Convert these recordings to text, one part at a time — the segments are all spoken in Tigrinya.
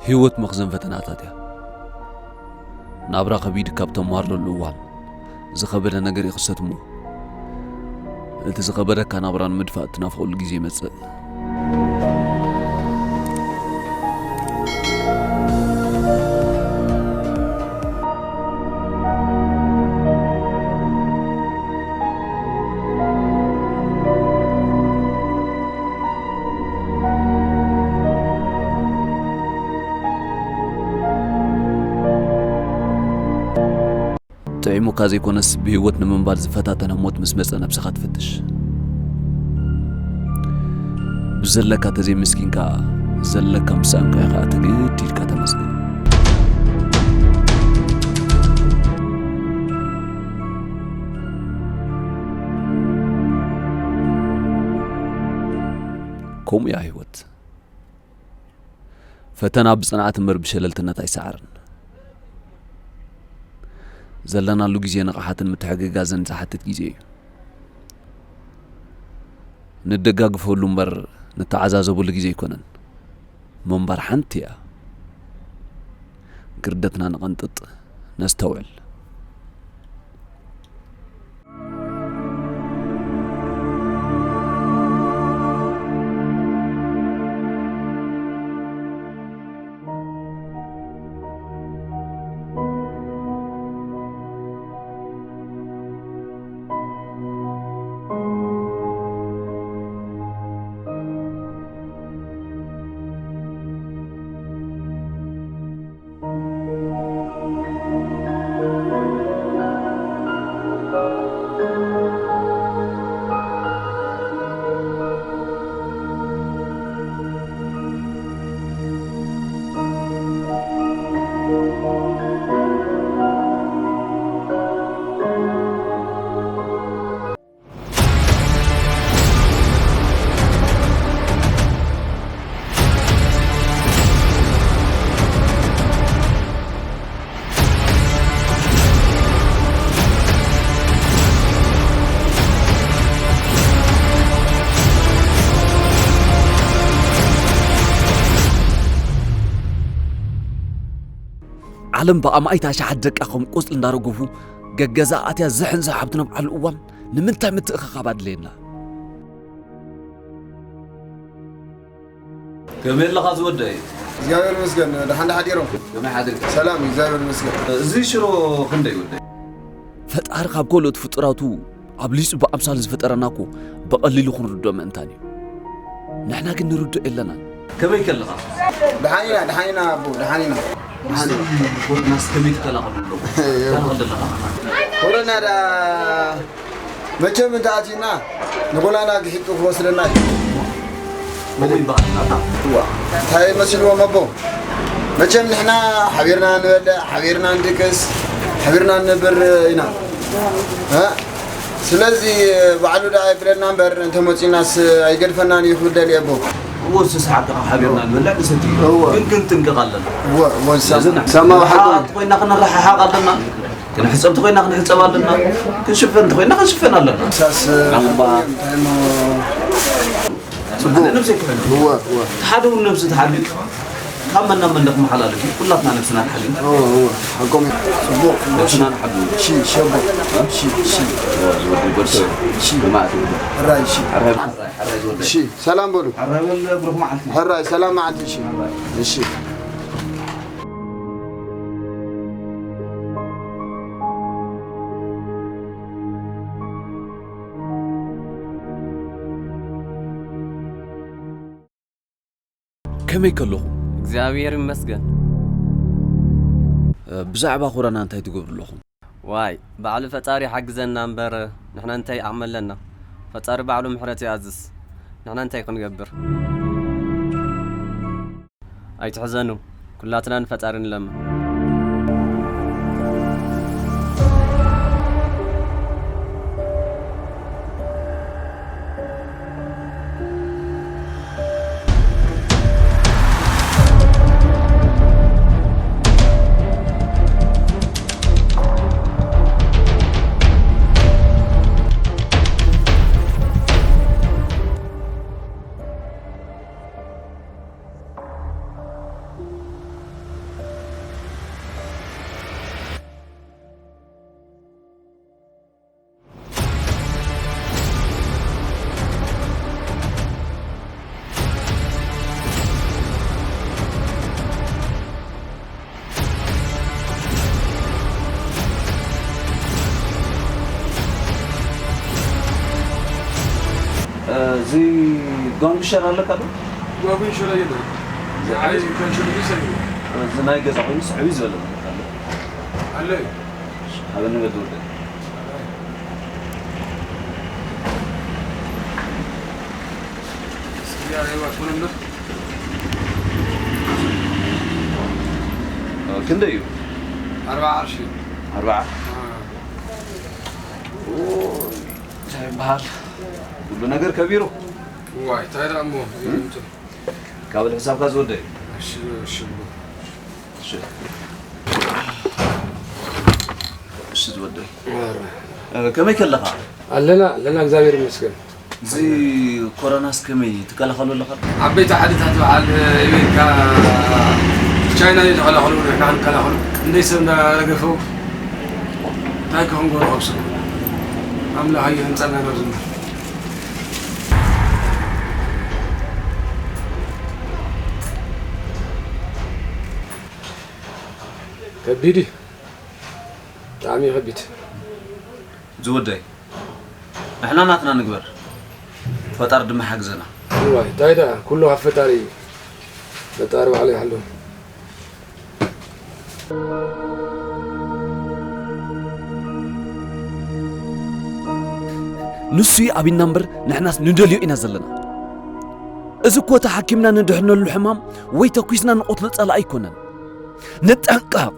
ህይወት መኽዘን ፈተናታት እያ። ናብራ ከቢድ ካብ ተማሃርለሉ እዋን ዝኸበደ ነገር ይኽሰት እሞ፣ እቲ ዝኸበደካ ናብራ ንምድፋእ እትናፍቐሉ ግዜ ይመጽእ። ጥዒሙካ ዘይኮነስ፣ ብህይወት ንምንባር ዝፈታተነ ሞት ምስ መጸ ነብስኻ ትፍትሽ። ብዘለካ ተዘይመስኪንካ፣ ዘለካ ምስ ሰኣንካዮ ኸኣ ትግድ ኢልካ ተመስግን። ከምኡ እያ ህይወት። ፈተና ብጽንዓት እምበር ብሸለልትነት ኣይሰዓርን። ዘለናሉ ግዜ ንቕሓትን ምትሕግጋዝን ዝሓትት ግዜ እዩ። ንደጋግፈሉ እምበር ንተዓዛዘበሉ ግዜ ኣይኮነን። ምንባር ሓንቲ እያ። ግርደትና ንቐንጥጥ፣ ነስተውዕል። ዓለም ብኣማኢት ኣሽሓት ደቃ ከም ቆጽሊ እንዳረገፉ ገገዛ ኣትያ ዝሕን ዝሓ ኣብ ትነብዓሉ እዋን ንምንታይ ምትእኽኻብ ኣድለየና? ከመይ ኣለኻ ዝወደይ? እግዚኣብሔር ይመስገን፣ ደሓን ዶ ሓዲሮም? ከመይ ሓዲርካ? ሰላም፣ እግዚኣብሔር ይመስገን። እዚ ሽሮ ክንደይ ወደይ? ፈጣሪ ካብ ካልኦት ፍጡራቱ ኣብሊጹ ብኣምሳሉ ዝፈጠረና እኮ ብቐሊሉ ክንርድኦ ምእንታን እዩ። ንሕና ግን ንርድኦ የለናን። ከመይ ከለኻ? ደሓን ኢና፣ ደሓን ኢና ኣቦ፣ ደሓን ኢና። ደሓን ኢና። ኮሮናስ ከመይ ትከላኸሉ ኣለኹም? ኮሮና ዳ መቸም እንተ ኣቲና ንጎላና ግሒጡ ክወስደና እዩ። ከምኡ ይበሃል ናታ። እዋ፣ እንታይ መሲልዎም ኣቦ? መቸም ንሕና ሓቢርና ንበልዕ፣ ሓቢርና ንድቅስ፣ ሓቢርና ንነብር ኢና። እ? ስለዚ ባዕሉ ደኣ የብለና እምበር እንተመጺናስ ኣይገድፈናን እዩ ክብል ደልየ ኣቦ። እወ፣ እሱስ ሓቅኻ፣ ሓቢርና ንበልዕ ንሰቲ። እወ። ግን ክንጥንቀቕ ኣለና። እወ፣ እወ፣ ንሳ-፣ ስለዚ ንሕና ሰማዊ ሓቂ። ንሓሓቕ ኮይና ክንረሓሓቕ ኣለና። ክንሕጸብ ተኾይና ክንሕጸብ ኣለና። ክንሽፈን ተኾይና ክንሽፈን ኣለና። ሳስ ኣባ። እንታይ እሞ? ጽቡቕ። ሓደ ነብሰይ ክሕሉ። እወ፣ እወ። ሓደ እውን ነብሲ ትሓሉ። ካብ መን ናብ መን ዶ ክመሓላለፍ እዩ? ኩላትና ነብስና ንሓሉ። እወ፣ እወ። ሓቆም እዩ። ጽቡቕ። ነብስና ንሓሉ። እሺ፣ እሺ፣ ኣቦ። እሺ፣ እሺ። እወ፣ ዝወዲ ጎድሶ። እሺ። ብማእት ይወዲ። ሕራይ፣ እሺ። ሕራይ፣ ሕራይ ዝወዲ። እሺ፣ ሰላም በሉ። ሕራይ በል፣ ብሩኽ መዓልቲ። ሕራይ፣ ሰላም መዓልቲ፣ እሺ። እሺ። ከመይ ከለኹም? እግዚኣብሔር ይመስገን። እ፣ ብዛዕባ ኮረና እንታይ ትገብሩ ኣለኹም? ዋይ፣ ባዕሉ ፈጣሪ ሓግዘና እምበር ንሕና እንታይ ዓቕሚ ኣለና? ፈጣሪ ባዕሉ ምሕረት ይኣዝዝ። ንሕና እንታይ ክንገብር? ኣይትሕዘኑ፣ ኩላትና ንፈጣሪ ንለምን። ጓንጉ ሸር ኣለካ ዶ? ጓንጉ ሸር የለን። እዚ ዓቢ ዓቢ ጓንጉ ሸር ይሰግድ። እዚ ናይ ገዛ ኮይኑ ስዕቢ ዝበለ ነገር ኣሎ። ኣሎ። ኣበኒ በል ዝወደይ። ስያ ይዋ ኮነ እምበር። ክንደይ እዩ? ኣርብዓ ቅርሺ። ኣርብዓ? ኦ፣ እንታይ ይበሃል? ኩሉ ነገር ከቢሩ። ዋይ፣ እንታይ ደኣ እሞ? እም? ካብ ሕሳብካ ዝወደይ። እሺ፣ እሺ፣ እሺ። እሺ፣ ዝወደይ። ኧረ። እ፣ ከመይ ከለኻ? ኣለና፣ ኣለና፣ እግዚኣብሔር ይመስገን። እዚ ኮሮናስ ከመይ ትከላኸሎ ኣለኻ? ዓበይቲ ዓድታት በዓል ኣሜሪካ፣ ቻይና ይተኸላኸሉ፣ ንሕና ክንከላኸሉ። እንደይ ሰብ እንዳረገፈው፣ እንታይ ከ ክንገብሮ ካብ ሰብ? ኣምላኽ ኣየንጸልና ናብ ዝምበር። ከቢድ እዩ። ብጣዕሚ ከቢድ። ዝወደይ፣ ንሕና ናትና ንግበር። ፈጣሪ ድማ ሓግዘና። እዋይ፣ እንታይ ደኣ፣ ኩሉ ካብ ፈጣሪ እዩ። ፈጣሪ ባዕሉ ይሓልዎ። ንሱ ይኣብና እምበር፣ ንሕናስ ንደልዮ ኢና ዘለና። እዚ እኮ ተሓኪምና ንድሕነሉ ሕማም ወይ ተኲስና ንቐትሎ ጸላኢ ኣይኮነን። ንጠንቀቕ።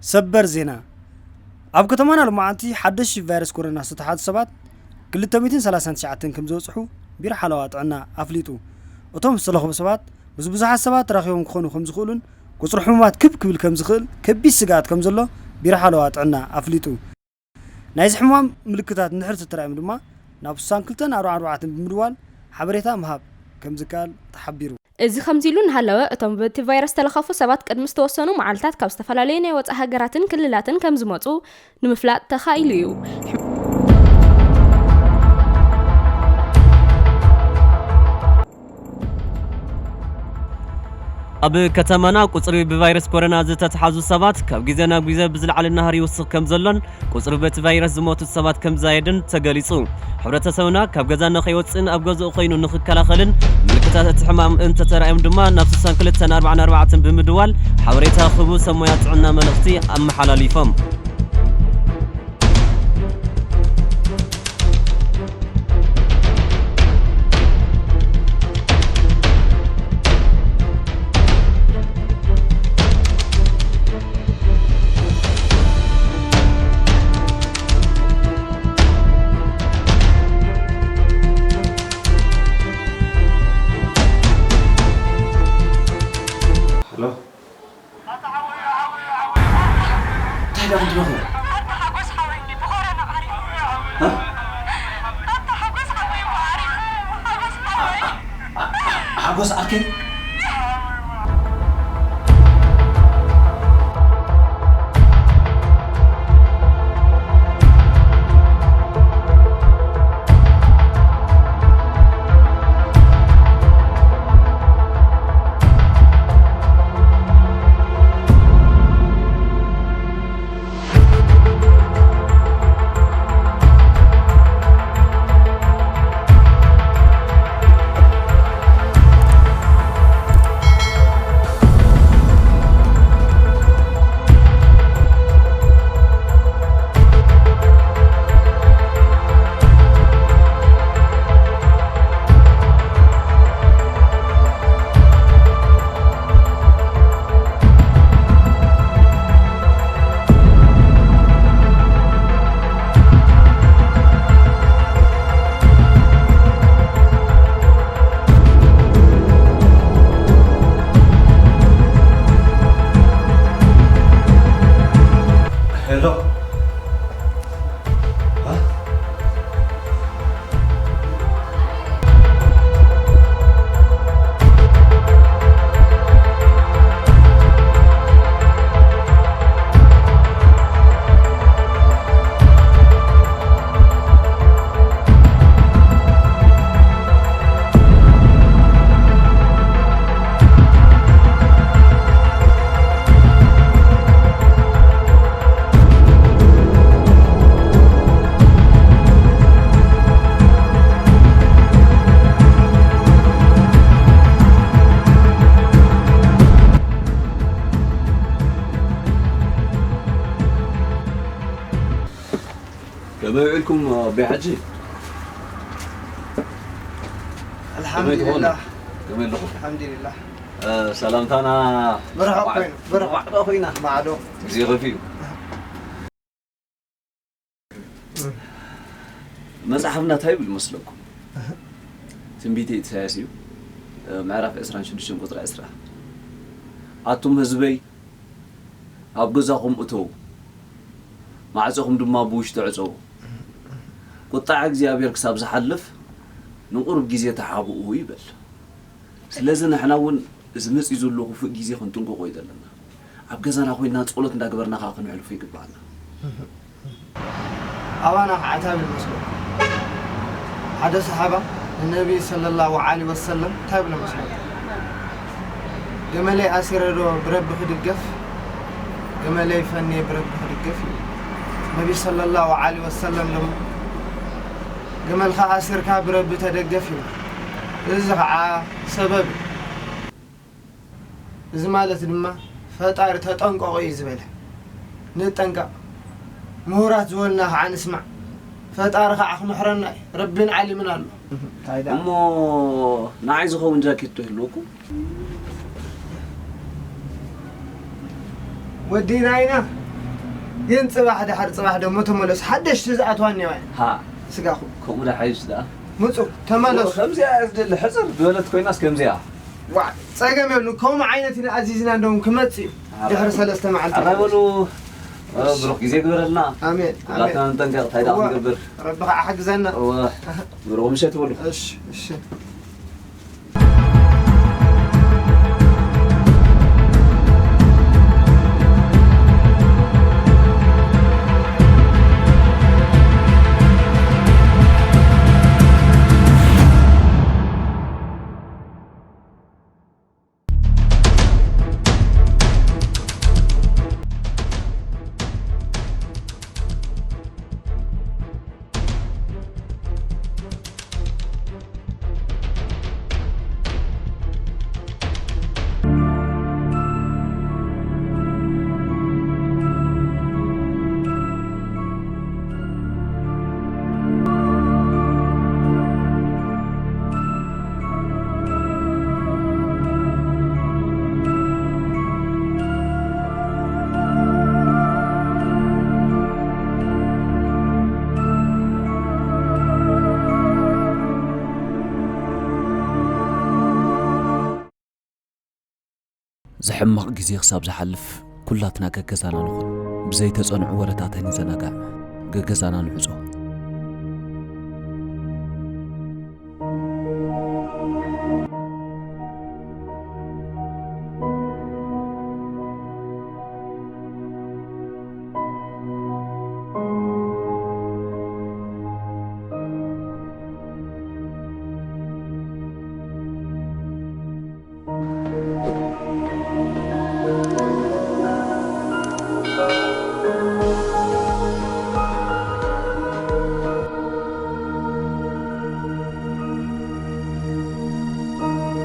ሰበር ዜና። ኣብ ከተማና ሎማዓንቲ ሓደሽ ቫይረስ ኮሮና ዝተተሓዙ ሰባት ክልተ ሚእትን ሰላሳን ትሽዓተን ከም ዝበጽሑ ቢሮ ሓለዋ ጥዕና ኣፍሊጡ። እቶም ዝተለኽፉ ሰባት ምስ ብዙሓት ሰባት ተራኺቦም ክኾኑ ከም ዝኽእሉን ቁጽሪ ሕሙማት ክብ ክብል ከም ዝኽእል ከቢድ ስግኣት ከም ዘሎ ቢሮ ሓለዋ ጥዕና ኣፍሊጡ። ናይዚ ሕማም ምልክታት እንድሕር ተተራእዮም ድማ ናብ ስሳን ክልተን ኣርባዓን ኣርባዕተን ብምድዋል ሓበሬታ ምሃብ ከም ዝከኣል ተሓቢሩ። እዚ ከምዚ ኢሉ እናሃለወ፣ እቶም በቲ ቫይረስ ዝተለኸፉ ሰባት ቅድሚ ዝተወሰኑ መዓልታት ካብ ዝተፈላለዩ ናይ ወጻኢ ሃገራትን ክልላትን ከም ዝመጹ ንምፍላጥ ተኻኢሉ እዩ። ኣብ ከተማና ቁጽሪ ብቫይረስ ኮሮና ዝተትሓዙ ሰባት ካብ ግዜ ናብ ግዜ ብዝለዓለ ናህሪ ይውስኽ ከም ዘሎን ቁጽሪ በቲ ቫይረስ ዝሞቱ ሰባት ከም ዝዛየድን ተገሊጹ። ሕብረተሰብና ካብ ገዛ ንኸይወጽእን ኣብ ገዝኡ ኮይኑ ንኽከላኸልን ምልክታት እቲ ሕማም እንተተራእዮም ድማ ናብ ስሳን ክልተን ኣርባዓን ኣርባዕተን ብምድዋል ሓበሬታ ክህቡ ሰብ ሞያ ጥዕና መልእኽቲ ኣመሓላሊፎም። ሄሎ። እንታይ ደኣ ክትረኽቦ? ኣታ ሓጎስ ሓወይ እንዲ ብኾረና ዓሪፉ። ሃ? ኣታ ሓጎስ ሓወይ እሞ ዓሪፉ። ሓጎስ ሓወይ። ሓጎስ ዓርከይ? ከመይ ውዒልኩም ኣቦይ ሓጂ? ከመይ ትኾኑ? ኣልሓምዱሊላህ። ከመይ ኣለኹም? ኣልሓምዱሊላህ። እ፣ ሰላምታና ብርሑቕ ዋዕ-፣ ኮይኑ፣ ብርሑቕ። ዋዕዶ ኮይና። ማዕዶ። ግዜ ከፊኡ። መጽሓፍና እንታይ ይብል መስለኩም? ትንቢተ ኢሳያስ እዩ። እ፣ ምዕራፍ ዕስራን ሽዱሽተን ቁጽሪ ዕስራ። ኣቱም ህዝበይ፣ ኣብ ገዛኹም እተዉ፣ ማዕጾኹም ድማ ብውሽጢ ዕጸዉ። ቁጣዕ እግዚኣብሔር ክሳብ ዝሓልፍ ንቁሩብ ግዜ ተሓብኡ ይበል። ስለዚ ንሕና እውን እዚ መጺኡ ዘሎ ክፉእ ግዜ ክንጥንቀቖ እዩ ዘለና። ኣብ ገዛና ኮይንና ጸሎት እንዳገበርና ከኣ ክነሕልፎ ይግባኣና። ኣባና ከዓ እንታይ ብል መስለኩም? ሓደ ሰሓባ ንነቢ ሰለላሁ ዐለይሂ ወሰለም እንታይ ብሎ መስለኩም? ገመለይ ኣሲረ ዶ ብረቢ ክድገፍ? ገመለይ ፈንየ ብረቢ ክድገፍ እዩ። ነቢ ሰለላሁ ዐለይሂ ወሰለም ድማ ገመልካ ኣሲርካ ብረቢ ተደገፍ እዩ። እዚ ከዓ ሰበብ እዩ። እዚ ማለት ድማ ፈጣሪ ተጠንቀቑ እዩ ዝበለ። ንጠንቀቕ። ምሁራት ዝበሉና ከዓ ንስማዕ። ፈጣሪ ከዓ ክምሕረና እዩ። ረቢን ዓሊምን ኣሎ። እንታይ ደኣ? እሞ ንዓይ ዝኸውን ጃኬት ዶ ይህልወኩም? ወዲና ኢና። ግን ጽባሕ ድሓር ጽባሕ ደሞ ተመለሱ። ሓደሽቲ ዝኣትዋ እኒዋ እየን። ሃ፣ ስጋኹም። ከምኡ ዶ ሓይሽ ደኣ? ምጹ፣ ተመለሱ። ከምዚኣ እያ ዝደሊ። ሕጽር ዝበለት ኮይናስ ከምዚኣ። ዋ፣ ጸገም የብሉ። ከምኡ ዓይነት ኢና ኣዚዝና እንደውም ክመጽእ እዩ። ኣረ፣ ድሕሪ ሰለስተ መዓልቲ ኣረ በሉ። እሺ። ብሩኽ ግዜ ግበረልና። ኣሜን፣ ኣሜን። ኩላትና ንጠንቀቕ። እንታይ ደኣ እዋ፣ ክንገብር? ረቢ ከዓ ሓግዘና። እወ፣ ብሩኽ ምሸት በሉ። እሺ፣ እሺ። ዝሕመቕ ግዜ ክሳብ ዝሓልፍ ኩላትና ገገዛና ንኹን። ብዘይተጸንዑ ወረታት ኣይንዘናጋዕ። ገገዛና ንዕጾ።